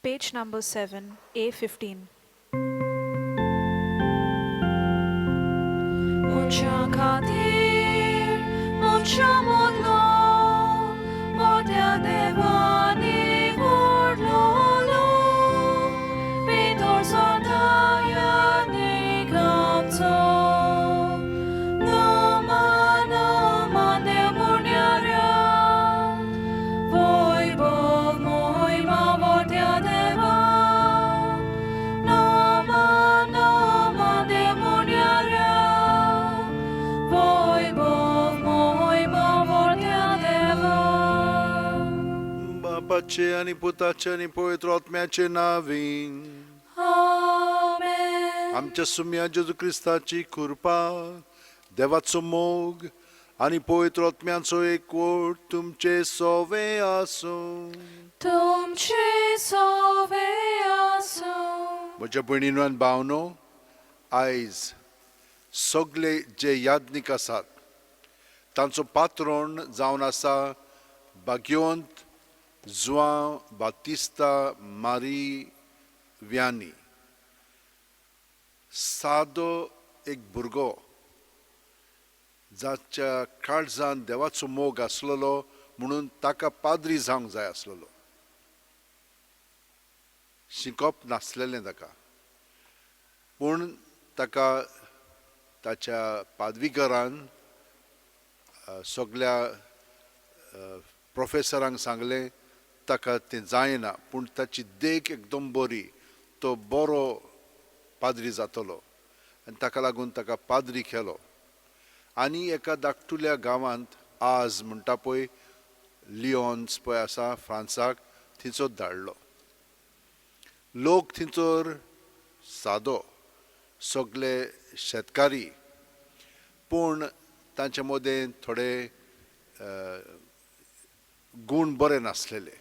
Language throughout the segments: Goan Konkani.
Page number 7, A15. मनशां खातीर मनशां मदलो मोठ्या देवानी व्हडलोलो भितर सरता यादीक आमचो नमन नमन देव मुण्याऱ्या वैभव महिमा मोठ्या देवा नमन नमन देव मुण्याऱ्या वैभव महिमा मोठ्या देवा. बापाचे आणि पुताचे आणि पवित्र आत्म्याचे नावीन. आमेन. आमच्या सुम्या जेजू क्रिस्ताची कृपा, देवाचो मोग आणि पवित्र आत्म्याचो एकवट तुमचे सोवे आसूं. तुमचे सोवे आसूं. म्हज्या भयणीनो आनी भावनो, आयज सगळे जे याज्ञीक आसात तांचो पात्रोण जावन आसा भाग्यवंत जुआंव बातिस्ता मारी व्यानी. सादो एक भुरगो जाच्या काळजान देवाचो मोग आसलेलो म्हणून ताका पाद्री जावंक जाय आसलेलो. शिकप नासलेलें ताका, पूण ताका ताच्या पादवीकरान सगल्या प्रोफेसरांक सांगलें, ताका तें जायना, पूण ताची देख एकदम बरी, तो बरो पाद्री जातलो. आनी ताका लागून ताका पाद्री केलो आनी एका धाकटुल्या गांवांत, आज म्हणटा पळय लियोन्स पळय आसा फ्रांसाक, थंयचो धाडलो. लोक थंयसर सादो, सगळे शेतकारी, पूण तांचे मदें थोडे गूण बरे नासलेले.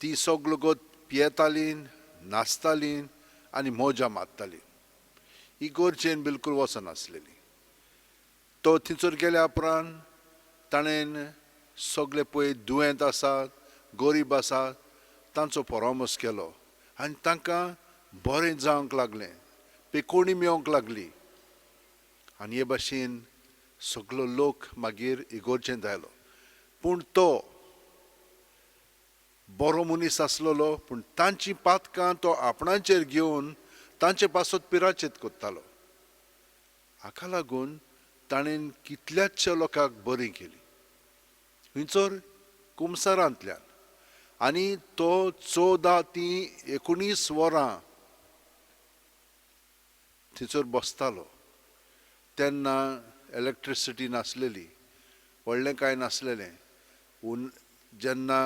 ती सगलो गोत पियेतालीं, नाचतालीं आनी मजा मारतालीं. इगोर्जेन बिलकूल वचनासलेली. तो थंयसर गेल्या उपरांत ताणें सगळे पळय दुयेंत आसात, गरीब आसात, तांचो परामर्श केलो आनी तांकां बरें जावंक लागलें, पेकोणी मेवंक लागली. आनी हे भाशेन सगलो लोक मागीर इगोर्जेंत आयलो. पूण तो बरो मनीस आसलेलो, पूण तांची पातकां तो आपणाचेर घेवन तांचे पासत पिराचेत करतालो. हाका लागून ताणें कितल्याचशा लोकांक बरी केली खंयचर कुमसारांतल्यान. आनी तो 14 ती 19 वरां थंयसर बसतालो. तेन्ना इलेक्ट्रिसिटी नासलेली, व्हडलें कांय नासलेलें. ऊन जेन्ना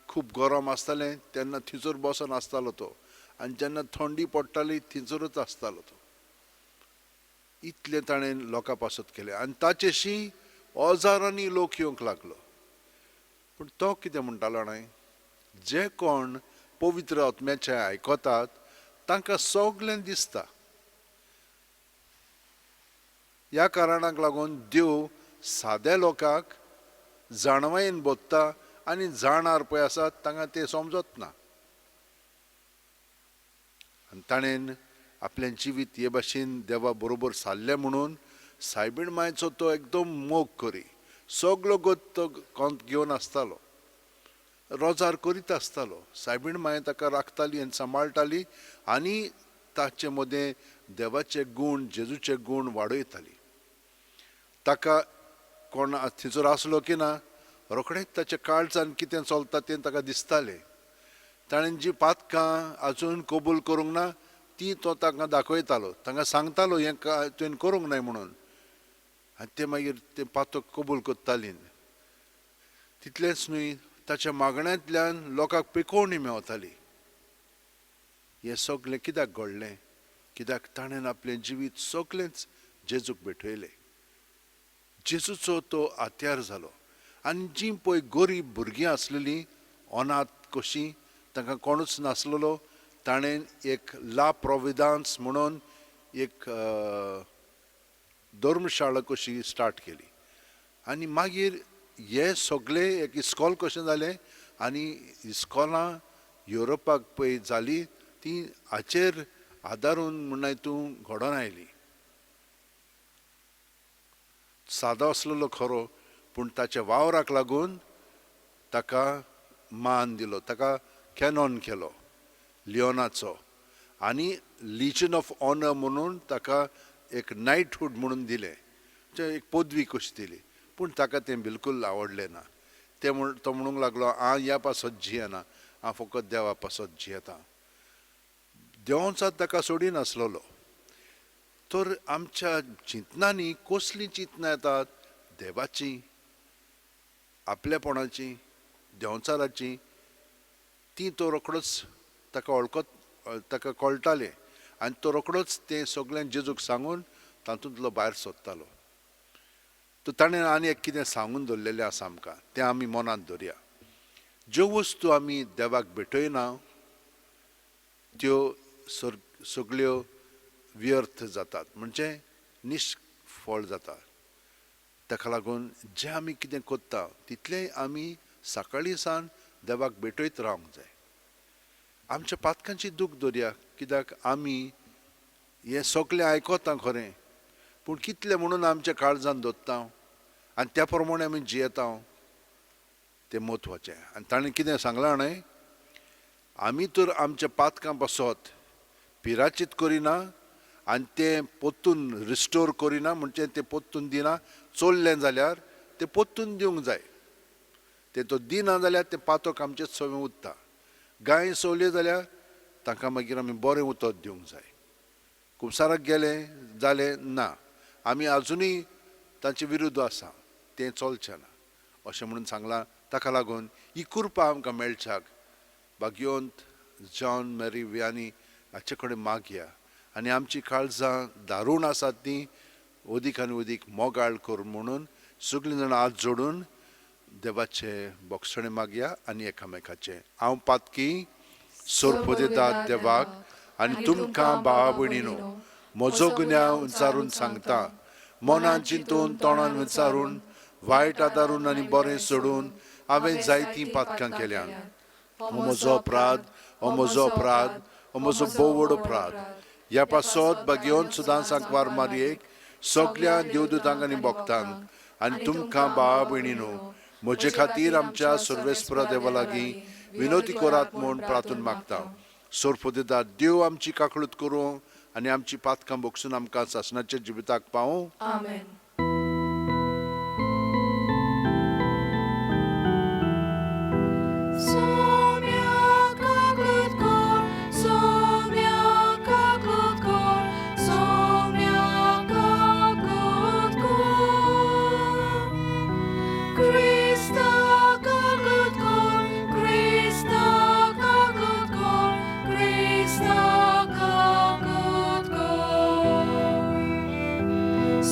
खूब गरम आसतालें तेन्ना थंयसर बसोन आसतालो तो, आनी जेन्ना थंडी पडटाली थंयसरूच आसतालो तो. इतलें ताणें लोकां पासत केलें आनी ताचेशी हजारांनी लोक येवंक लागलो. पूण तो कितें म्हणटालो न्हय, जे कोण पवित्र आत्म्याचें आयकतात तांकां सगळें दिसता. ह्या कारणाक लागून देव साद्या लोकांक जाणवायेन बोधता आनी जाणार पळय आसात तांकां तें समजत ना. आनी ताणें आपलें जिवीत हे भाशेन देवा बरोबर सारलें म्हणून सायबीण मायचो तो एकदम मोग करी. सगलो गोत तो कोंत घेवन आसतालो, रोजार करीत आसतालो. सायबीण माय ताका राखताली आनी सांबाळटाली आनी ताचे मदें देवाचे गूण, जेजूचे गूण वाडयताली. ताका कोण थंयसर आसलो की ना, रोखडेंच ताच्या काळजान कितें चलता तें ताका दिसतालें. ताणें जी पातकां आजून कबूल करूंक ना ती तो तांकां दाखयतालो, तांकां सांगतालो हें तुवें करूंक नाय म्हणून. आनी ते मागीर तें पातक कबूल करतालीं. तितलेंच न्हय, ताच्या मागण्यांतल्यान लोकांक पेकोवणी मेवताली. हें सगळें कित्याक घडलें? कित्याक ताणें आपलें जिवीत सगळेंच जेजूक भेटयलें. जेजूचो तो आत्यार जालो. आनी जीं पळय गरीब भुरगीं आसलेलीं, अनाथ कशीं, तांकां कोणूच नासलेलो, ताणें एक ला प्रोविदांस म्हणून एक धर्मशाळा कशी स्टार्ट केली. आनी मागीर हे सगळे एक इस्कॉल कशें जालें आनी इस्कॉलां युरोपाक पळय जाली ती हाचेर आदारून म्हणनाय तूं घडोवन आयली. सादो आसलेलो खरो, पूण ताच्या वावराक लागून ताका मान दिलो, ताका कॅनॉन केलो लियोनाचो आनी लिजन ऑफ ऑनर म्हणून ताका एक नायटहूड म्हणून दिलें, म्हणजे एक पदवी कशी दिली. पूण ताका तें बिलकूल आवडलें ना. तें म्हण तो म्हणूंक लागलो, हांव ह्या पासत जियेना, हांव फकत देवा पासत जियेता. देवांचात ताका सोडिनासलेलो. तर आमच्या चिंतनांनी कसलीं चिंतनां येतात? देवाचीं, आपलेपणाचीं, देंवचाराचीं. ती तो रोखडोच ताका वळखत, ताका कळटालें आनी तो रोखडोच तें सगळें जेजूक सांगून तातूंतलो भायर सोदतालो. तर ताणें आनी एक कितें सांगून दवरलेलें आसा आमकां, तें आमी मनांत दवरया. ज्यो वस्तू आमी देवाक भेटयना त्यो सगळ्यो व्यर्थ जातात, म्हणजे निश्फळ जाता. ताका लागून जें आमी कितें करता तितलेंय आमी सकाळीं सावन देवाक भेटयत रावंक जाय. आमच्या पातकांची दूख दवरया, कित्याक आमी हें सगळें आयकता खरें, पूण कितलें म्हणून आमच्या काळजान दवरता आनी त्या प्रमाणे आमी जियेता तें म्हत्वाचें. आनी ताणें कितें सांगलां न्हय, आमी तर आमच्या पातकां पासत पिराचीत करिना आनी तें पोत्तून रिस्टोर करिना, म्हणजे तें पोत्तून दिना. चोरलें जाल्यार तें पोत्तून दिवंक जाय, तें तो दिना जाल्यार तें पातक आमचेच सवें उरता. गाय सोवल्यो जाल्यार तांकां मागीर आमी बरें उतर दिवंक जाय. कुमसाराक गेलें जालें ना, आमी आजुनूय तांचे विरुद्ध आसा, तें चलचें ना अशें म्हणून सांगलां. ताका लागून ही कृपा आमकां मेळच्याक भाग्यवंत जॉन मेरी वियानी हाचे कडेन मागया आनी आमची काळजां दारूण आसात ती अदीक आनी अदीक मोगाळ कर म्हणून सगळीं जाणां हात जोडून देवाचे बोगसणे मागया आनी एकामेकाचें. हांव पातकी सोरपोदेतात देवाक आनी तुमकां भावा भयणीनो म्हजो गुन्यांव विचारून सांगता. मनान चिंतून तोंडान विचारून वायट आदारून आनी बरें सोडून हांवें जायतीं पातकां केल्यान. हो म्हजो अपराध, हो म्हजो अपराध, हो म्हजो भोव व्हड अपराध. ह्या पासत भाग्यवंत सुदां सांकवार मारयेक सगल्या देवदूतांक आनी भक्तांक आनी तुमकां भावा भयणीनो म्हजे खातीर आमच्या सर्वेस्परा देवा लागीं विनोती करात म्हूण प्रार्थून मागता. सोरपोदेदार देव आमची काकळूत करूं आनी आमची पातकां बोगसून आमकां सासणाच्या जिविताक पावूं. आमेन.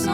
So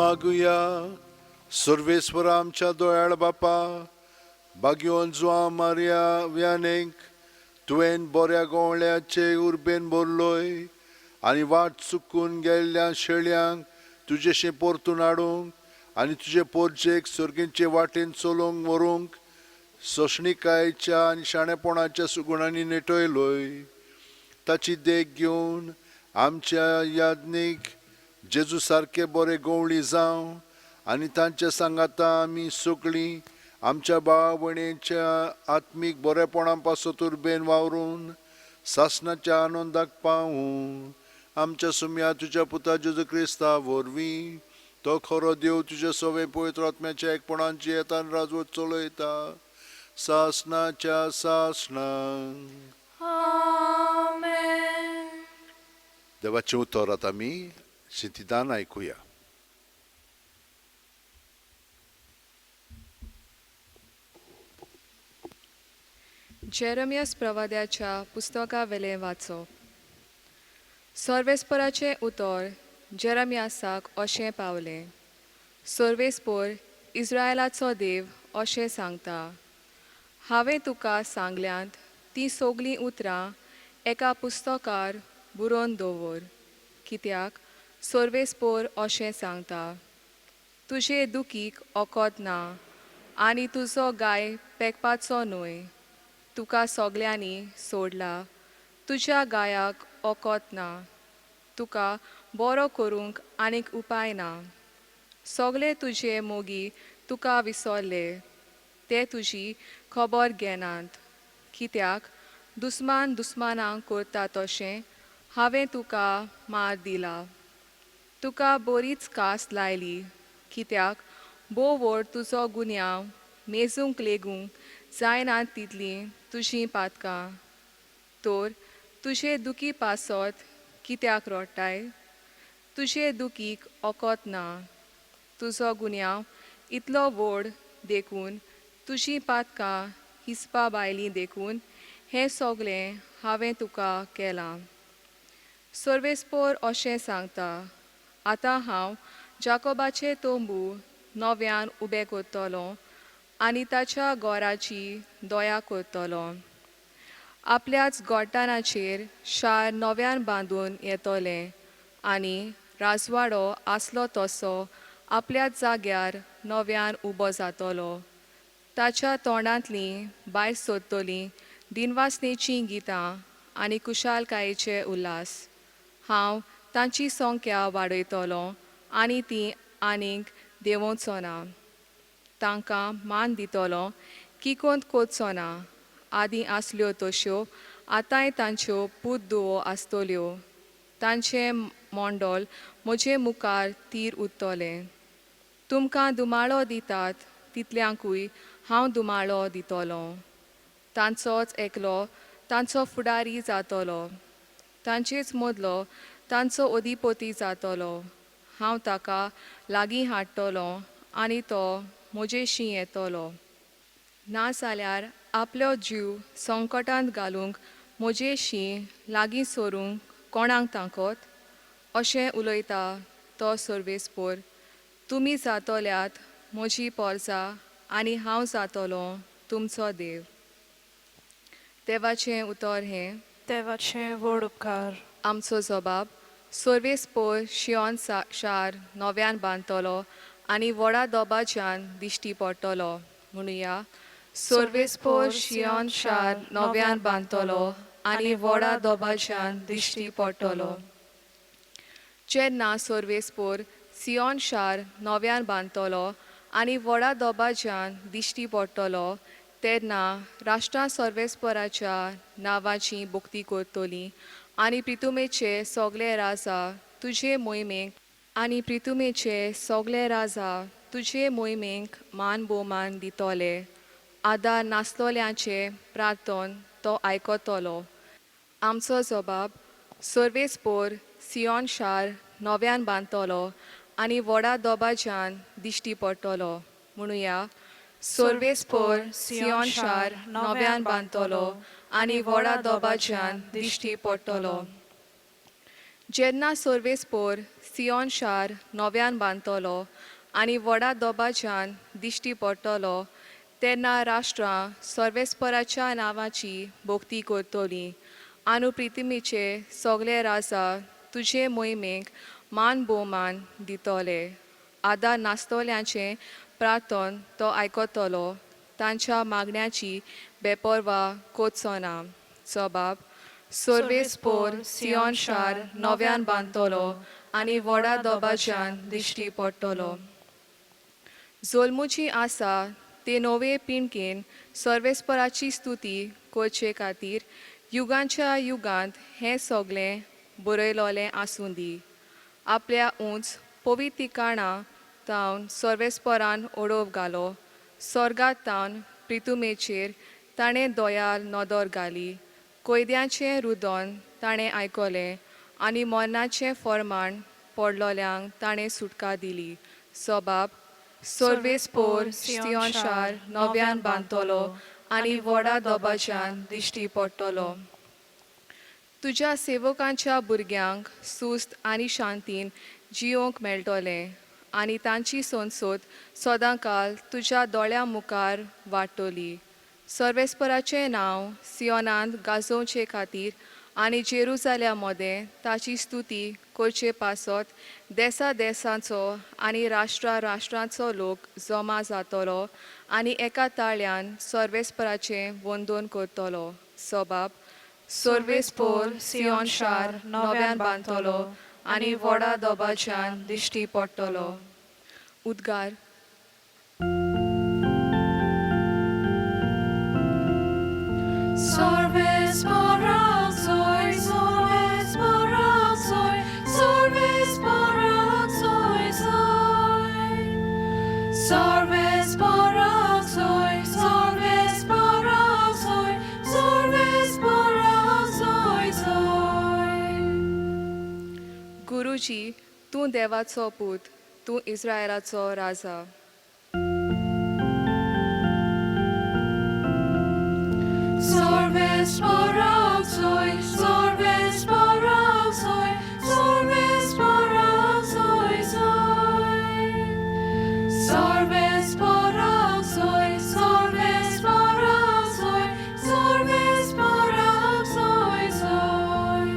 मागुया. सर्वेस्वरा आमच्या दोयाळ बापा, बागयोन जुआ मारिया व्यानेक तुवें बऱ्या गोवळ्याचे उर्बेन भरलोय आनी वाट चुकून गेल्ल्या शेळयांक तुजेशें परतून हाडूंक आनी तुजे पोरजेक सर्गींचे वाटेन चलोवंक व्हरूंक सोंसणिकायेच्या आनी शाणेपणाच्या सुगुणांनी नेटयलोय. ताची देख घेवन आमच्या याज्ञीक जेजू सारके बरे गवळी जावं आनी तांच्या सांगाता आमी सगळीं आमच्या भाव भयणीच्या आत्मीक बरेपणा पासत उर्बेन वावरून सासणाच्या आनंदाक पावूं. आमच्या सुम्या तुज्या पुता जेजू क्रिस्ता वरवीं, तो खरो देव तुज्या सवे पवित्र आत्म्याच्या एकपणान जियेतान राजवट चलयता सासणाच्या सासणाक. आमेन. देवाचें उतर आतां आमी शिंतिदान आयकुया. जेरमियस प्रवाद्याच्या पुस्तकावेलें वाचप. सर्वेस्पराचें उतर जेरमियासाक अशें पावलें. सर्वेस्पर इस्रायलाचो देव अशें सांगता, हांवें तुका सांगल्यांत तीं सगलीं उतरां एका पुस्तकार बरोवन दवर. कित्याक सर्वेस्पर अशें सांगता, तुजे दुखीक ओकत ना आनी तुजो गाय पेकपाचो न्हय. तुका सगल्यांनी सोडला, तुज्या गायाक ओकत ना, तुका बरो करूंक आनीक उपाय ना. सगळे तुजे मोगी तुका विसरले, ते तुजी खबर घेनात. कित्याक दुस्मान दुस्मानाक करता तशें हांवें तुका मार दिला, तुका बरीच कास लायली. कित्याक भोव व्हड तुजो गुन्यांव, मेजूंक लेगूंक जायना तितलीं तुजीं पातकां. तर तुजे दुखी पासत कित्याक रडटाय? तुजे दुखीक ओकत ना. तुजो गुन्यांव इतलो व्हड देखून, तुजीं पातकां हिसपा भायलीं देखून हें सगळें हांवें तुका केलां. सर्वेस्पर अशें सांगता, आतां हांव जाकोबाचे तंबू नव्यान उबे करतलो आनी ताच्या गोराची दया करतलो. आपल्याच गोठाणाचेर शार नव्यान बांदून येतलें आनी राजवाडो आसलो तसो आपल्याच जाग्यार नव्यान उबो जातलो. ताच्या तोंडांतलीं भायर सोदतलीं दिनवासनेचीं गितां आनी कुशालकायेचे उल्हास. हांव तांची संख्या वाडयतलो आनी तीं आनीक देंवोवचो ना. तांकां मान दितलो, किकोंत करचो ना. आदीं आसल्यो तश्यो आतांय तांच्यो पूत धुवो आसतल्यो. तांचें मंडळ म्हजे मुखार तीर उरतलें. तुमकां दुमाळो दितात तितल्यांकूय हांव दुमाळो दितलो. तांचोच एकलो तांचो फुडारी जातलो, तांचेच मदलो तांचो अधिपती जातलो. हांव ताका लागीं हाडटलो आनी तो म्हजेशी येतलो. नाजाल्यार आपलो जीव संकटांत घालूंक म्हजेशी लागीं सरूंक कोणाक तांकत? अशें उलयता तो सर्वेस्पर. तुमी जातल्यात म्हजी पोरसां आनी हांव जातलो तुमचो देव. देवाचें उतर हें. देवाचे व्हड उपकार. आमचो जबाब सर्वेस्पर शियोन शार नव्यान बांदतलो आनी व्हडा दोबाच्यान दिश्टी पडटलो. म्हणुया, सर्वेस्पर शियोन शार नव्यान बांदतलो आनी व्हडा दोबाच्यान दिश्टी पडटलो. जेन्ना सर्वेस्पर सियोन शार नव्यान बांदतलो आनी व्हडा दोबाच्यान दिश्टी पडटलो, तेन्ना राष्ट्रां सर्वेस्पराच्या नांवाची भक्ती करतलीं आनी प्रितुमेचे सगळे राजा तुजे मोहिमेक आनी प्रितुमेचे सगळे राजा तुजे मोहिमेक मान भोवमान दितले. आदार नासलोल्यांचें प्रार्थन तो आयकतलो. आमचो जबाब सर्वेस्पर सियोन शार नव्यान बांदतलो आनी व्हडा दोबाच्यान दिश्टी पडटलो. म्हणुया, सर्वेस्पर सियोन शार नव्यान बांदतलो आनी व्हडा दोबाच्यान दिश्टी पडटलो. जेन्ना सर्वेस्पोर सियोन शार नव्यान बांदतलो आनी व्हडा दोबाच्यान दिश्टी पडटलो तेन्ना राष्ट्रां सर्वेस्पराच्या नांवाची भक्ती करतलीं आनी प्रितिमेचे सगळे राजा तुजे मोहिमेक मान भोवमान दितले. आदार नासतल्यांचें प्रार्थन तो आयकतलो, तांच्या मागण्याची बेपर्वा करचो ना. जबाब सर्वेस्पोर सियोन शार नव्यान बांदतलो आनी व्हडा दोबाच्यान दिश्टी पडटलो. जल्मुची आसा ते नवे पिणकेन सर्वेस्पराची स्तुती करचे खातीर युगांच्या युगांत हें सगळें बरयलोलें आसूं दी. आपल्या उंच पवित्रिकाणां तावन सर्वेस्परान ओडोव घालो, स्वर्गात तावन प्रितुमेचेर ताणें दयाल नदर घाली. कैद्यांचें रुदन ताणें आयकलें आनी मरणाचें फर्माण पडलोल्यांक ताणें सुटका दिली. सबाब सर्वेस्पोर सियोन शार नव्यान बांदतलो आनी व्हडा दोबाच्यान दिश्टी पडटलो. तुज्या सेवकांच्या भुरग्यांक सुस्त आनी शांतीन जियोंक मेळटलें आनी तांची संसद सदांकाल तुज्या दोळ्यां मुखार वाडटली. सर्वेस्पराचें नांव सियोनांत गाजोवचे खातीर आनी जेरुजाल्या मदें ताची स्तुती करचे पासत देसा देसांचो आनी राष्ट्रा राष्ट्रांचो लोक जमा जातलो आनी एका ताळ्यान सर्वेस्पराचें वंदन करतलो. सबाब सर्वेस्पोर सियोन शार नव्यान बांदतलो आनी व्हडा दोबाच्यान दिश्टी पडटलो. उद्गार. Sorbes paraxoi, sorbes paraxoi, sorbes paraxoi, soi. Sorbes paraxoi, sorbes paraxoi, sorbes paraxoi, soi. गुरुजी, तूं देवाचो पूत, तूं इस्रायलाचो राजा. Sorbes paraxoi, sorbes paraxoi, sorbes paraxoi, soi. Sorbes paraxoi, sorbes paraxoi, sorbes paraxoi, soi.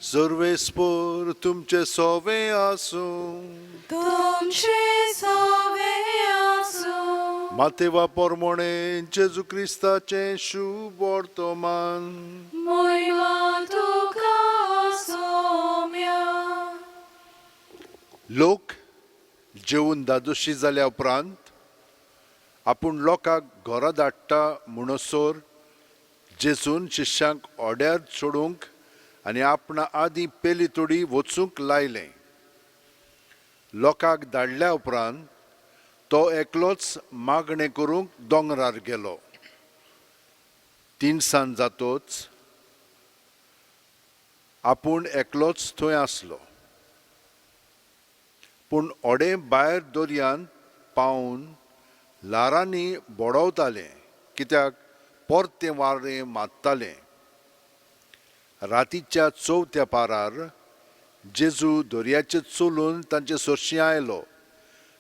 सर्वेस्पोर तुमचे सोवे आसूं. तुमचे सवे आसूं. मातेवा पोरमोणे जेजू क्रिस्ताचें शुभ वर्तमान. मोहिमा तुका सोम्या. लोक जेवन दादोशी जाल्या उपरांत आपूण लोकांक घरा धाडटा म्हणसर जेजून शिश्यांक ओड्यार सोडूंक आनी आपणा आदीं पेली तोडी वचूंक लायलें. लोकांक धाडल्या उपरांत तो एकलोच मागणें करूंक दोंगरार गेलो. तिनसांज जातोच आपूण एकलोच थंय आसलो. पूण ओडें भायर दर्यांत पावून ल्हारांनी बडवतालें कित्याक परतें वारें मारतालें. रातीच्या चवथ्या पारार जेजू दर्याचेर चलून तांचे सरशीं आयलो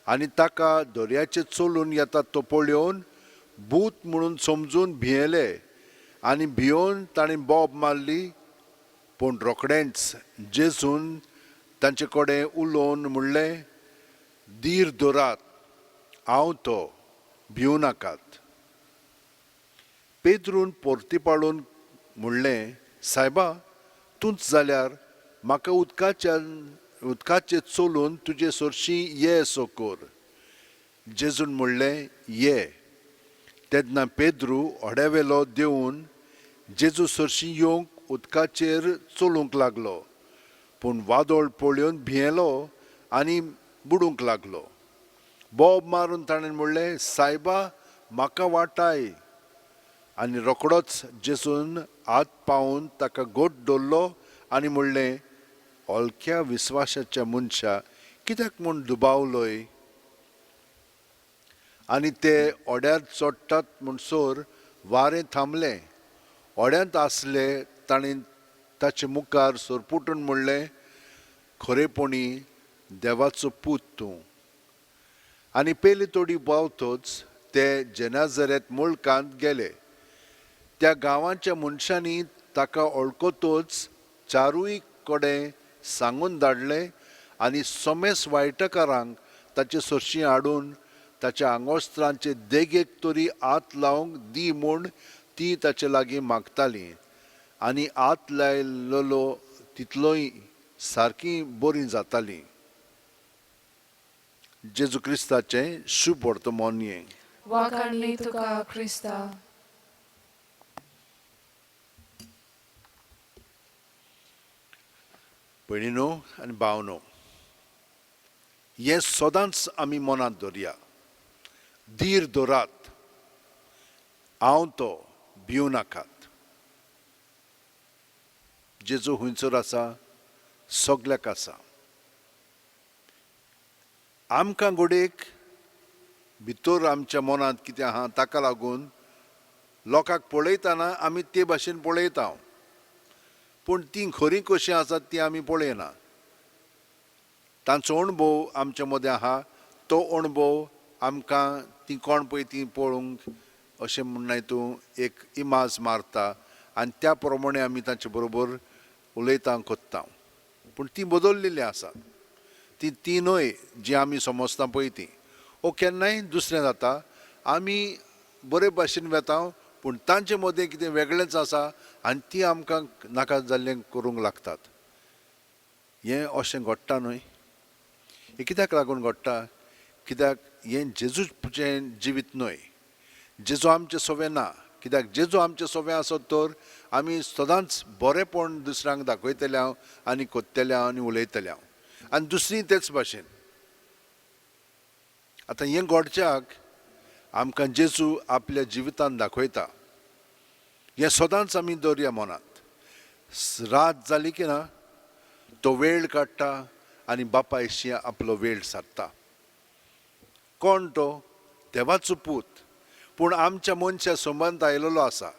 आनी ताका दर्याचेर चलून येता तो पळोवन भूत म्हणून समजून भियेले आनी भियोवन ताणें बोब मारली. पूण रोखडेंच जेजून तांचे कडेन उलोवन म्हणलें, धीर धरात, हांव तो, भिवं नाकात. पेद्रून परतीपाळून म्हणलें, सायबा, तूंच जाल्यार म्हाका उदकाचेर चलून तुजे सरशीं ये असो कर. जेजून म्हणलें, ये. तेन्ना पेद्रू होड्यावेलो देंवून जेजू सरशीं येवंक उदकाचेर चलूंक लागलो. पूण वादळ पळोवन भियेलो आनी बुडूंक लागलो. बोब मारून ताणें म्हणलें, सायबा, म्हाका वाटाय. आनी रोखडोच जेजून हात पावून ताका गोट दवरलो आनी म्हणलें, हलक्या विस्वासाच्या मनशा, कित्याक म्हूण दुबावलोय? आनी ते ओड्यार चडटात म्हणसर वारें थांबलें. ओड्यांत आसले ताणें ताचे मुखार सरपुटून म्हणलें, खरेपणी देवाचो पूत तूं. आनी पेली तोडी पावतच ते जेनाझरेत मुळकांत गेले. त्या गांवाच्या मनशांनी ताका वळखतच चारूय कडेन सांगून धाडलें आनी समेस वायटकारांक ताचे सरशीं हाडून ताच्या आंगोस्त्रांचे देगेक तरी हात लावंक दी म्हूण ती ताचे लागीं मागतालीं. आनी हात लायलेलो तितलोय सारकी बरीं जातालीं. जेजू क्रिस्ताचें शुभ वर्तमान हें. वाखाणणी तुका क्रिस्ता. भयणीनो आनी भावनो, हें सदांच आमी मनांत दवरया. धीर दवरात, हांव तो, भिवं नाकात. जेजू खंयसर आसा? सगल्याक आसा. आमकां घडयेक भितर आमच्या मनांत कितें आहा ताका लागून लोकांक पळयतना आमी ते भाशेन पळयता, पूण तीं खरीं कशीं आसात तीं आमी पळयना. तांचो अणभव आमच्या मदें आहा, तो अणभव आमकां तीं कोण पळय तीं पळोवंक अशें म्हणनाय तूं एक इमाज मारता आनी त्या प्रमाणे आमी तांचे बरोबर उलयता कोत्ता. पूण तीं बदललेलीं आसात, ती ती न्हय जी आमी समजता पळय ती. ओ केन्नाय दुसरें जाता, आमी बरे भाशेन वेता पूण तांचे मदें कितें वेगळेंच आसा आनी ती आमकां नाका जाल्लें करूंक लागतात. हें अशें घडटा न्हय. हें कित्याक लागून घडटा? कित्याक हें जेजूचें जिवीत न्हय. जेजू आमचें सोवें ना. कित्याक जेजू आमचें सोवें आसत तर आमी सदांच बरेंपण दुसऱ्यांक दाखयतले हांव आनी कोत्तले हांव आनी उलयतले हांव, आनी दुसरी तेच भाशेन. आतां हें घडच्याक आमकां जेजू आपल्या जिवितान दाखयता. हें सदांच आमी दवरया मनांत. रात जाली की ना तो वेळ काडटा आनी बापायशी आपलो वेळ सारता. कोण तो? देवाचो पूत, पूण आमच्या मनशा संबंद आयलेलो आसा.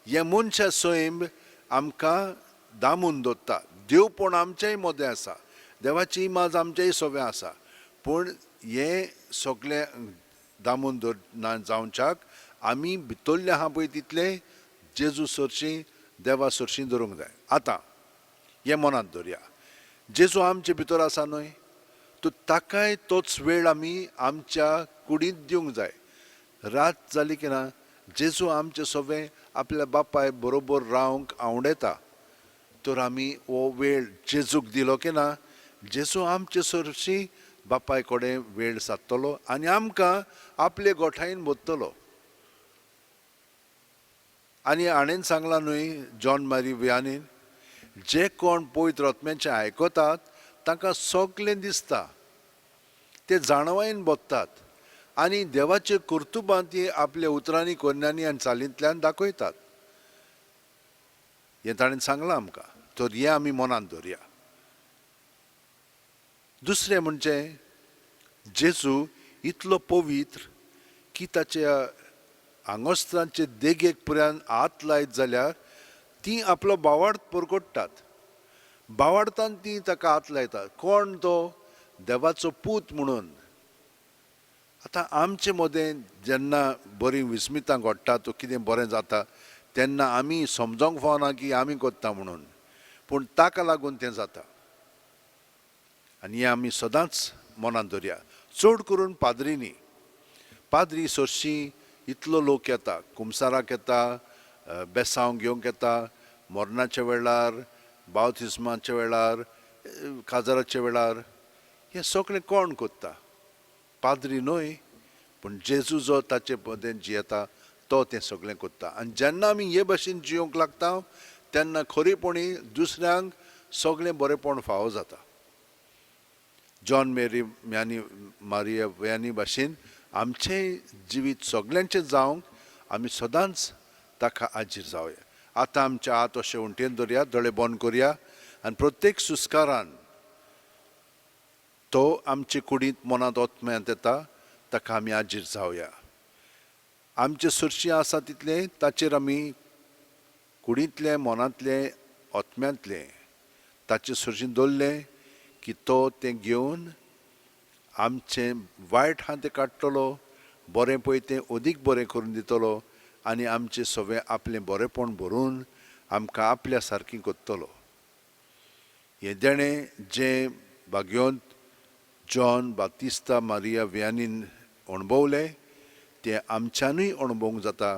हें मनशा सैम आमकां दामून दवरता. देवपण आमच्याय मदें आसा, देवाची इमाज आमच्याय सोवें आसा, पूण हें सगळें दामून दवर ना जावच्याक आमी भितरलें आहा पळय तितलें जेजू सरशीं देवा सरशीं धरूंक जाय. आतां हें मनांत दवरया, जेजू आमचे भितर आसा न्हय, तर ताकाय तोच वेळ आमी आमच्या कुडींत दिवंक जाय. रात जाली की ना जेजू आमचे सोवें आपल्या बापाय बरोबर रावंक आवडटा, तर आमी हो वेळ जेजूक दिलो की ना जेजू आमचे सरशीं बापाय कडेन वेळ सादतलो आनी आमकां आपले गोठायेन भरतलो. आनी हाणें सांगलां न्हय जॉन मारी वियानीन, जे कोण पवित्र आत्म्याचें आयकतात तांकां सगलें दिसता, ते जाणवायेन बदतात आनी देवाचे कर्तुबां ती आपल्या उतरांनी कोन्यांनी आनी चालींतल्यान दाखयतात. हें ताणें सांगलां आमकां, तर हें आमी मनांत दवरया. दुसरें म्हणजे जेजू इतलो पवित्र की ताच्या आंगोस्त्रांचे देगेक पर्यंत हात लायत जाल्यार ती आपलो बावार्थ परगट्टात. बावार्थान ती ताका हात लायतात. कोण तो? देवाचो पूत म्हणून. आतां आमचे मदें जेन्ना बरीं विस्मितां घडटात वो कितें बरें जाता तेन्ना आमी समजोंक फावना की आमी करता म्हणून, पूण ताका लागून तें जाता. आनी हें आमी सदांच मनांत दवरया. चड करून पाद्रींनी, पाद्री सरशीं इतलो लोक येता, कुमसाराक येता, बेसांव घेवंक येता, मरणाच्या वेळार, बावतिस्माच्या वेळार, काजाराच्या वेळार, हें सगळें कोण करता? पाद्री न्हय, पूण जेजू जो ताचे मदें जियेता तो तें सगळें करता. आनी जेन्ना आमी हे भाशेन जियोंक लागता तेन्ना खरेपणी दुसऱ्यांक सगळें बरेंपण फावो जाता. जॉन मेरी म्यानी मारिया व्यानी भाशेन आमचें जिवीत सगल्यांचें जावंक आमी सदांच ताका आजीर जावया. आतां आमच्या हात अशें उंटेन दवरया, दोळे बंद करया आनी प्रत्येक सुस्कारान तो आमचे कुडींत मनांत ओतम्यांत येता ताका आमी आजीर जावया. आमचे सरशीं आसा तितलें ताचेर आमी कुडींतलें मनांतलें आत्म्यांतलें ताचे सरशीं दवरलें की तो तें घेवन आमचें वायट आहा तें काडटलो, बरें पळय तें अदीक बरें करून दितलो आनी आमचें सगळें आपलें बरेंपण भरून आमकां आपल्या सारकीं करतलो. हें देणें जें भाग्योंत जॉन बातिस्ता मारिया वियानीन अणभवलें तें आमच्यानूय अणभवूंक जाता,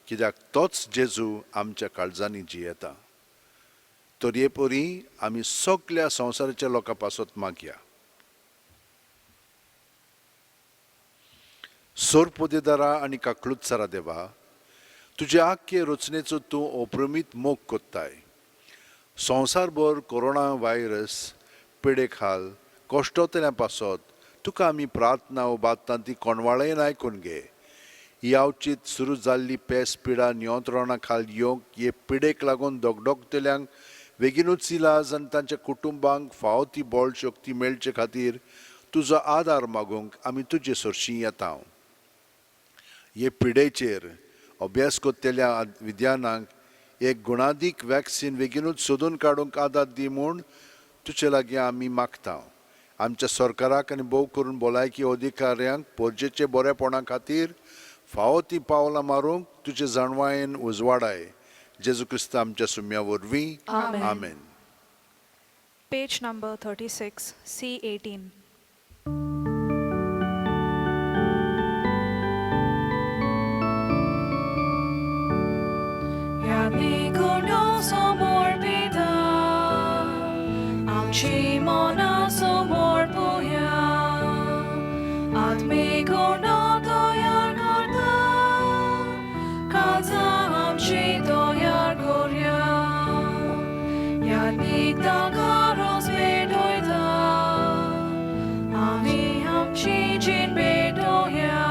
कित्याक तोच जेजू आमच्या काळजांनी जियेता. तर हे परी आमी सगल्या संवसाराच्या लोकां पासत मागया. सोरपोदेदारा आनी काकळूतसारा देवा, तुजे आख्खे रचनेचो तूं अप्रमीत मोग कोत्ताय. संवसारभर कोरोना व्हायरस पिडे खाल कश्टोतल्या पासत तुका आमी प्रार्थना उबारता ती कोणवाळेन आयकून घे. ही आवचीत सुरू जाल्ली पेस पिडा नियंत्रणा खाल येवंक हे पिडेक लागून दगदगतल्यांक बेगीनूच इलाज आनी तांच्या कुटुंबांक फावो ती बळ शक्ती मेळचे खातीर तुजो आदार मागूंक आमी तुजे सरशीं येता. हे पिडेचेर अभ्यास करतल्या विद्यानांक एक गुणादीक वॅक्सीन बेगीनूच सोदून काडूंक आदार दी म्हूण तुजे लागीं आमी मागता. आमच्या सरकाराक आनी भोव करून भलायकी अधिकाऱ्यांक परजेचे बरेपणा खातीर फावो ती पावलां मारूंक तुजे जाणवायेन उजवाडाय. जेजू क्रिस्त आमच्या सुम्या वरवीं, आमेन. आमेन. Page number 36, C18. समर्पिता आमची मनां समर्पुया, आत्मिक गुण तयार करता, काळजां आमची तयार करया, यादीक ताका रोज भेटयता, आमी आमची जीण भेटोया,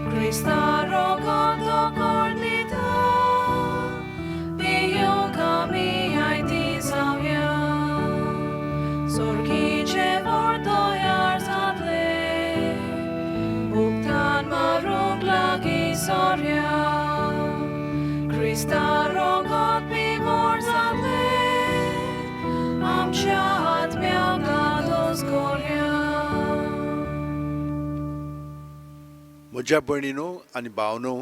क्रिस्ता रोगांत कर दिता, पियोंक आमी आयती जावया, सोर्गीचे वर तयार जातले, भुगतान मारूंक लागीं सोरया, क्रिस्ता रोगांत पिवोर जातले, आमच्या आत्म्याक दादोस करया. म्हज्या भयणीनो आनी भावनो,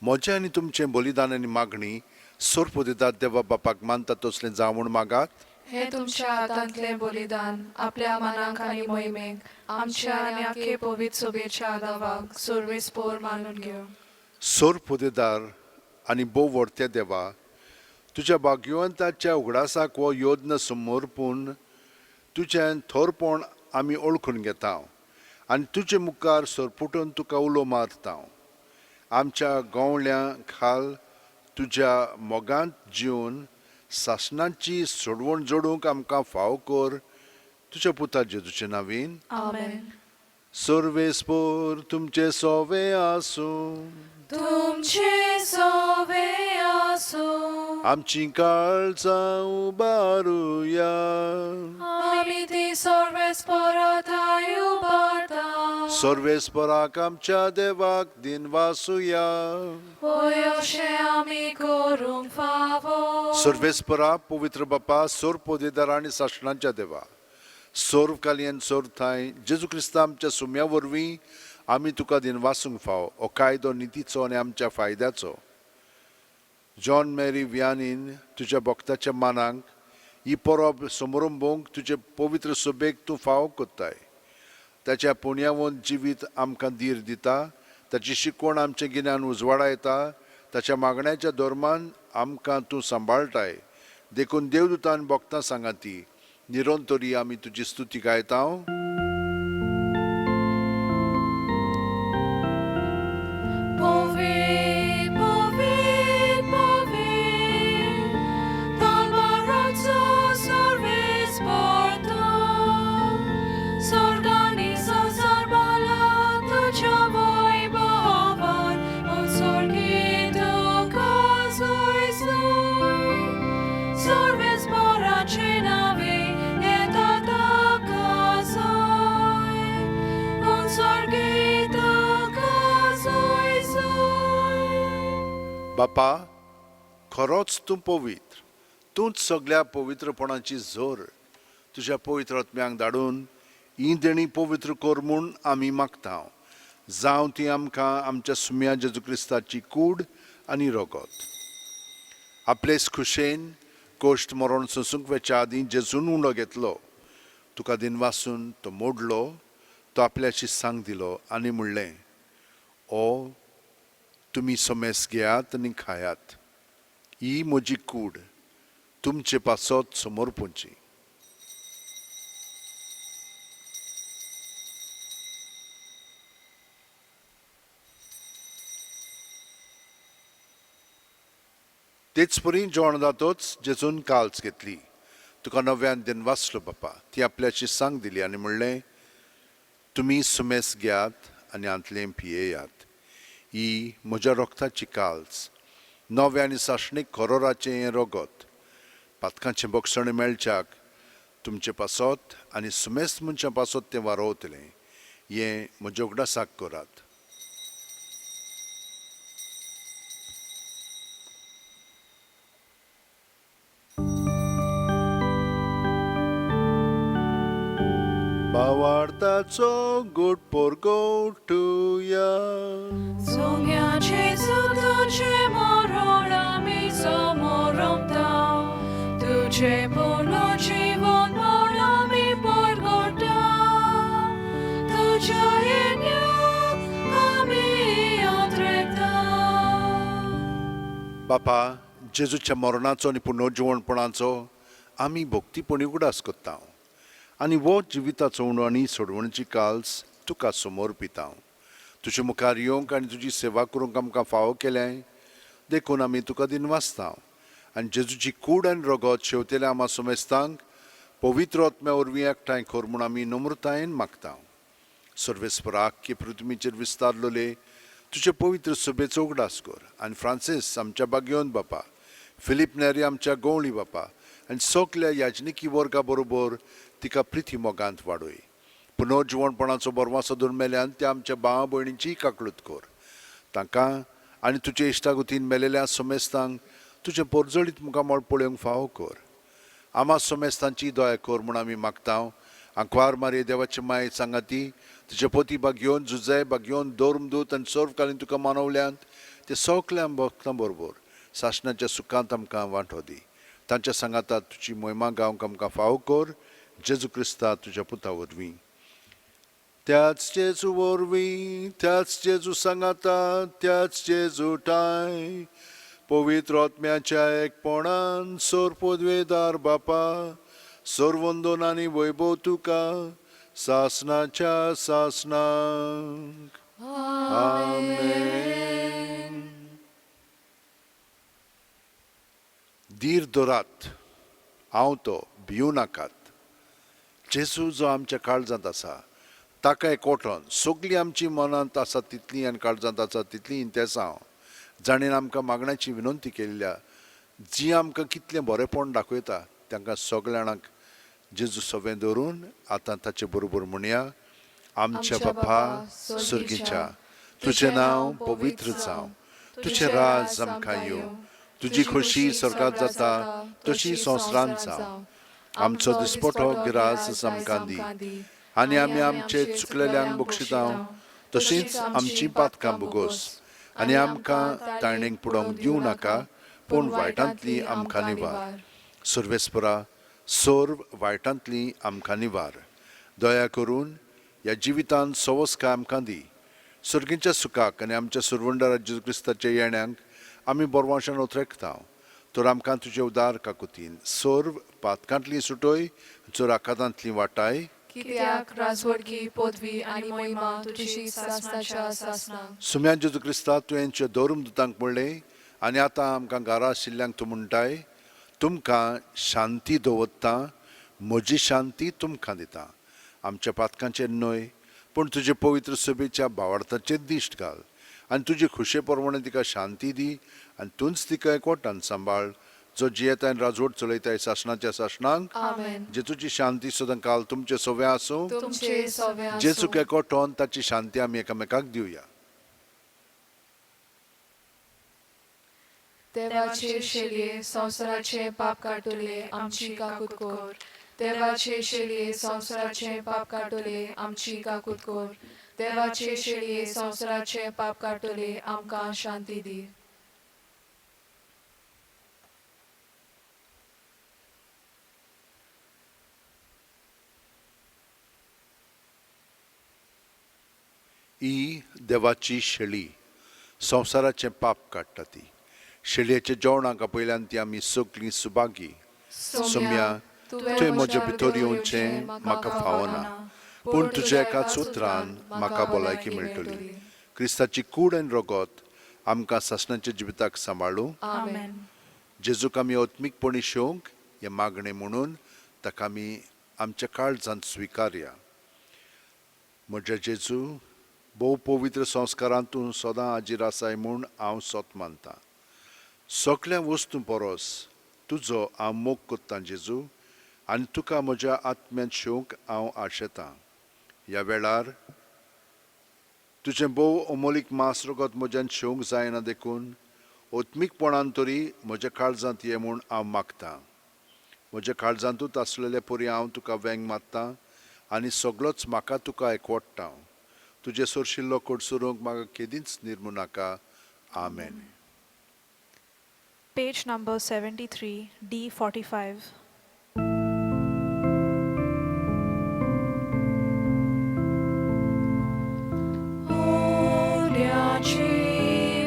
म्हजें आनी तुमचें बलिदान आनी मागणी सोरपोदेदार देवा बापाक मानता तसलें जावं म्हूण मागात. हे तुमच्या हातांतलें बलिदान आपल्या मनाक आनी मोहिमेक आमच्या आनी आखे पवित्र सोबेच्या आदावाक सुरवेस पोर मानून घेवं. सोरपोदेदार आनी भोव व्हडत्या देवा, तुज्या भाग्यवंताच्या उगडासाक हो योद्न समर्पून तुजें थोरपण आमी ओळखून घेता आनी तुजे मुखार सरपुटून तुका उलो मारता. आमच्या गोवल्या खाल तुज्या मोगांत जिवन सासणाची सोडवण जोडूंक आमकां फाव कर, तुज्या पुता जेजूचे नावीन. आमेन. सर्वेस्पोर तुमचे सोवे आसूं. तुमचे सोवे आसूं. आमची काळजां उबारुया. आमी ती सर्वेस परताय उबारता. सर्वेस्पराक आमच्या देवाक दिनवासुया. होय, अशें आमी करूंक फावो. सर्वेस्परा, पवित्र बापा, सोर पोदेदार आनी सासणाच्या देवा, सोर्व कालयन सोर थांय जेजू क्रिस्ता आमच्या सुम्या वरवीं आमी तुका दिनवासूंक फाव. हो कायदो नितीचो आनी आमच्या फायद्याचो. जॉन मेरी वियानीन तुज्या भक्ताच्या मानाक ही परब समरंभोवंक तुजे पवित्र सभेक तूं फावो कोत्ताय. ताच्या पुण्यावंत जिवीत आमकां धीर दिता, ताची शिकवण आमचें गिन्यान उजवाडायता, ताच्या मागण्याच्या धर्मान आमकां तूं सांबाळटाय. देखून देवदूतान भक्तां सांगाती निरंतरी आमी तुजी स्तुती गायता. Povi, povi, povi, talbarazzo sorves porto, s'organizza sarbalato voi bovan, un sorgito caso isnoi, sorves boracenavi, et atacasoi, un sorgito caso isnoi. बापा, खरोच तूं पवित्र, तूंच सगळ्या पवित्रपणाची जोर तुज्या पवित्र आत्म्यांक धाडून ही देणी पवित्र कर म्हूण आमी मागता. जावं ती आमकां आमच्या सुम्या जेजू क्रिस्ताची कूड आनी रगत. आपलेच खुशेन कोश्ट मरण सोंसूंक वेच्या आदीं जेजून उंडो घेतलो, तुका दिनवासून तो मोडलो, तो आपल्याशी सांग दिलो आनी म्हणलें, ओ तुमी समेस घेयात आनी खायात, ही म्हजी कूड तुमचे पासत समर्पूंची. तेच परी जेवण जातोच जेजून काल्स घेतली, तुका नव्यान दिनवासलो बापा, ती आपल्याची सांग दिली आनी म्हणलें, तुमी सुमेस घेयात आनी हांतलें पियेयात, ही म्हज्या रोगताची काल्स, नव्या आनी सासणीक खरोराचें हें रगत, पातकांचें बक्षण मेळच्याक तुमचे पासत आनी सुमेस मनशां पासत तें वारोवतलें, हें म्हज्या उगडासाक करात. भावार्थाचो गोड पोरगोटुया. सोम्या जेजू तुझे मरण आमी समोरमता, तुझे पुनर्जीवन म्हण आमी परगटा, तुज्या येण्याक आमी यात्रेता. बापा, जेजूच्या मरणाचो आनी पुनर्जिवणपणाचो आमी भक्तीपणी उगडास करता आनी हो जिविताचो उणो आनी सोडवणची काल्स तुका समोर पिता. तुजे मुखार येवंक आनी तुजी सेवा करूंक आमकां फावो केलें देखून आमी तुका दिनवासता आनी जेजूची कूड आनी रगत शेवतेल्या आमा समेस्तांक पवित्र आत्म्या वरवीं एकठांय कर म्हूण आमी नम्रतायेन मागता. सर्वेस्परा, आख्खे पृथ्वीचेर विस्तारलोले तुजे पवित्र सभेचो उगडास कर आनी फ्रांसीस आमच्या बागयोन बापा, फिलीप नेरी आमच्या गवळी बापा आनी सगल्या याजनिकी वर्गा बरोबर तिका प्रिती मोगांत वाडय. पुनर्जिवणपणाचो बरवासो धरून मेल्यान त्या आमच्या भावा भयणींचीय काकळूत कर. तांकां आनी तुजे इश्टागतीन मेलेल्या समेस्तांक तुजें पोरजळीत मुखामळ पळोवंक फावो कर. आमा समेस्तांची दया कर म्हूण आमी मागता. आंकवार मारये देवाचे माये सांगाती तुजे पोती बागयोन जुजय बागयोन धर्मदूत आनी सर्वकालीन तुका मानवल्यांत ते सगल्या भक्तां बरोबर सासणाच्या सुखांत आमकां वांटो दी. तांच्या सांगाता तुजी मोहिमा गावंक आमकां फावो कर, जेजू क्रिस्ता तुज्या पुता वरवीं. त्याच जेजू वरवीं, त्याच जेजू सांगाता, त्याच जेजू ठांय पवित्र आत्म्याच्या एकपणान सोर पदवेदार बापा, सर्वंदन आनी वैभव तुका सासणाच्या सासणाक. आमेन. धीर धरात, हांव तो, भिवू नाकात. जेजू जो आमच्या काळजांत आसा ताका एकवटोन सगळीं आमची मनांत आसा तितलीं आनी काळजांत आसा तितलीं इंतेसांव जाणेन आमकां मागण्याची विनंती केल्ल्या जी आमकां कितलें बरेंपण दाखयता तांकां सगल्या जाणांक जेजू सवें धरून आतां ताचे बरोबर म्हणया, आमच्या बापा सर्गीच्या, तुजें नांव पवित्र जावं, तुजें राज आमकां येवं, तुजी खोशी स्वर्गांत जाता तशी संवसारांत जावं. आमचो दिसपटो गिरास आमकां दी आनी आमी आमचे चुकलेल्यांक बक्षिता तशींच आमची पातकां भोगोस आनी आमकां ताणेक पुडोवंक दिवं नाका, पूण वायटांतली आमकां निवार. सर्वेस्परा, सर्व वायटांतली आमकां निवार. दया करून ह्या जिवितांत सवस्काय आमकां दी. सर्गीच्या सुखाक आनी आमच्या सुरवंडरा जेजू क्रिस्ताच्या येण्यांक आमी बरवाशान ओतरेकता. तर आमकां तुजे उदार काकुतीन सर्व पातकांतली सुटय, चोर आकातांतली वाटाय. कित्याक राजवडकी पदवी आनी मोहिमा तुजी सासणाच्या सासणाक. सुम्या जेजू क्रिस्ता, तुवें धर्म दुतांक म्हणलें आनी आतां आमकां घरा आशिल्ल्यांक तूं म्हणटाय, तुमकां शांती दवरता, म्हजी शांती तुमकां दिता. आमच्या पातकांचेर न्हय पूण तुजे पवित्र सभेच्या भावार्थाचेर दिश्ट घाल आनी तुजे खुशे प्रमाणे तिका शांती दी आनी तूंच तिका एकवटान सांबाळ, जो जियेता आनी राजवट चलयताय सासणाच्या सासणाक. आमेन. जेजूची शांती सदां काल तुमचे सवे आसूं. तुमचे सवे आसूं. जेजूक एकवटोन ताची शांती आमी एकामेकाक दिवया. देवाचे शेलये संवसाराचे पाप काडटले आमची काकूत कर. देवाचे शेलये संवसाराचे पाप काडटले आमची काकूत कर. देवाचे शेलये संवसाराचे पाप काडटले आमकां शांती दी. ही देवाची शेळी संवसाराचें पाप काडटा ती शेळयेच्या जेवणाक आपयल्यान ती आमी सगळीं सुभागी. सोम्या, तुवें म्हज्या भितर येवचें म्हाका फावना, पूण तुज्या एकाच उतरान म्हाका भलायकी मेळटली. क्रिस्ताची कूड आनी रगत आमकां सासणाच्या जिविताक सांबाळूं. आमेन. जेजूक आमी आत्मीकपणी शेवंक हें मागणें म्हणून ताका आमी आमच्या काळजांत स्विकारया. म्हज्या जेजू, भोव पवित्र संस्कारांत तूं सदां हाजीर आसाय म्हूण हांव सत मानतां. सगल्या वस्तूं परस तुजो हांव मोग कोत्तां जेजू, आनी तुका म्हज्या आत्म्यांत शेवंक हांव आशेतां. ह्या वेळार तुजें भोव अमोलीक मांस रगत म्हज्यान शेवंक जायना देखून आत्मीकपणान तरी म्हज्या काळजांत ये म्हूण हांव मागतां. म्हज्या काळजांतूच आसलेले परी हांव तुका वेंग मारतां आनी सगळोच म्हाका तुका एकवडटा. तुजें सोरशिल्लो कडसरूंक म्हाका केदींच निर्मू नाका. आमेन. Page number 73, D45. उल्याची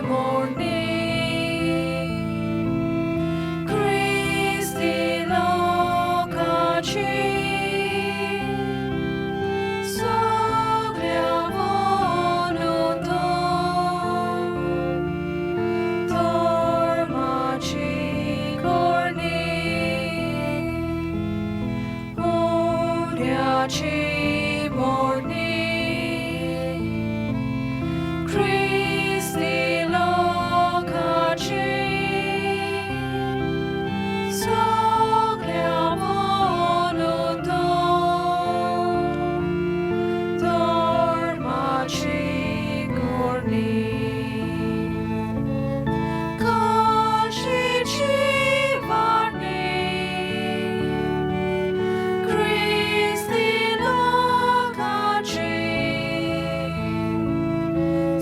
मोडणी क्रिस्ती लोकाची सगळ्या वनुतो धर्माची करणी. उल्याची मोडणी क्रिस्ती लोकाची सगळ्या वनुतो धर्माची करणी. काशीची वाणी क्रिस्ती लोकाची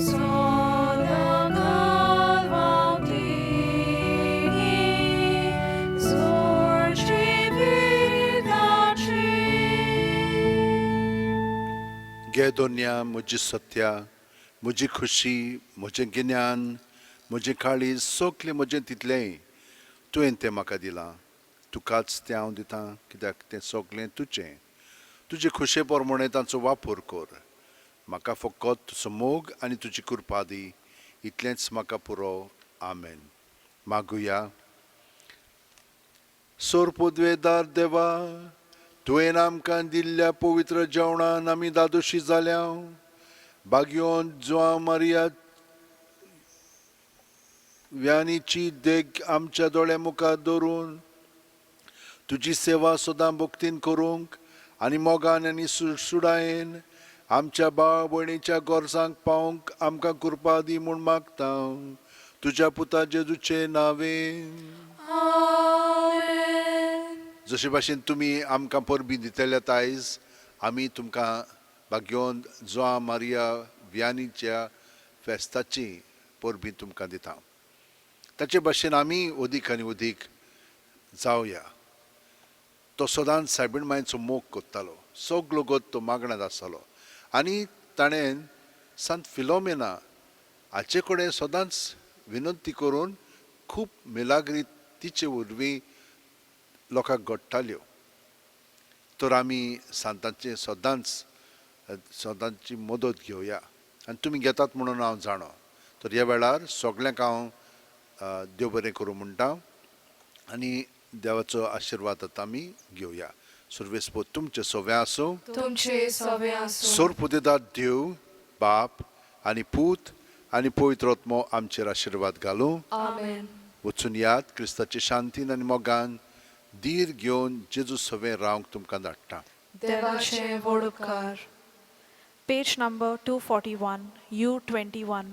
सदां व्हांवती जोर जिविताची. गे दोन्या म्हजी सत्या, म्हजी खुशी, म्हजें गिन्यान, म्हजें काळीज, सगलें म्हजें तितलेंय तुवें तें म्हाका दिलां. तुकाच तें हांव दितां, कित्याक तें सगलें तुजें. तुजे खुशे प्रमाणें तांचो वापर कर. म्हाका फकत तुजो मोग आनी तुजी कृपा दी, इतलेंच म्हाका पुरो. आमेन. मागुया. सोरपुदवेदार देवा, तुवें आमकां दिल्ल्या पवित्र जेवणान आमी दादोशी जाल्या. बागयोन जुआंव मारिया व्यानीची देख आमच्या दोळ्या मुखार दवरून तुजी सेवा सदां भक्तीन करूंक आनी मोगान आनी सुडायेन आमच्या भाव भयणीच्या गरजांक पावंक आमकां कृपा दी म्हूण मागता, तुज्या पुता जेजूचे नांवेन. आमेन. जशे भाशेन तुमी आमकां परबी दितले आयज आमी तुमकां भाग्योन जुआंव मारिया व्यानीच्या फेस्ताची परबी तुमकां दिता. ताचे भाशेन आमी अदीक आनी अदीक जावया. तो सदांच सायबीण मायचो मोग कोत्तालो, सगलो गोत तो मागण्यांत आसतालो आनी ताणें सांत फिलोमेना हाचे कडेन सदांच विनंती करून खूब मिलाग्री तिचे वरवीं लोकांक घडटाल्यो. तर आमी सांतांचे सदांच सदांची मदत घेवया आनी तुमी घेतात म्हणून हांव जाणो. तर ह्या वेळार सगल्यांक हांव देव बरें करूं म्हणटा आनी देवाचो आशिर्वाद आतां आमी घेवया. सुर्वेस्पोत तुमचें सगळें आसूं. तुमचे सवे आसूं. सोरपुदेदार देव बाप आनी पूत आनी पवित्र आत्मो आमचेर आशिर्वाद घालूं. आमेन. वचून याद क्रिस्ताचे शांतीन आनी मोगान धीर घेवन जेजू सवें रावंक तुमकां धाडटा. देवाचे व्हड उपकार. Page number 241, U21.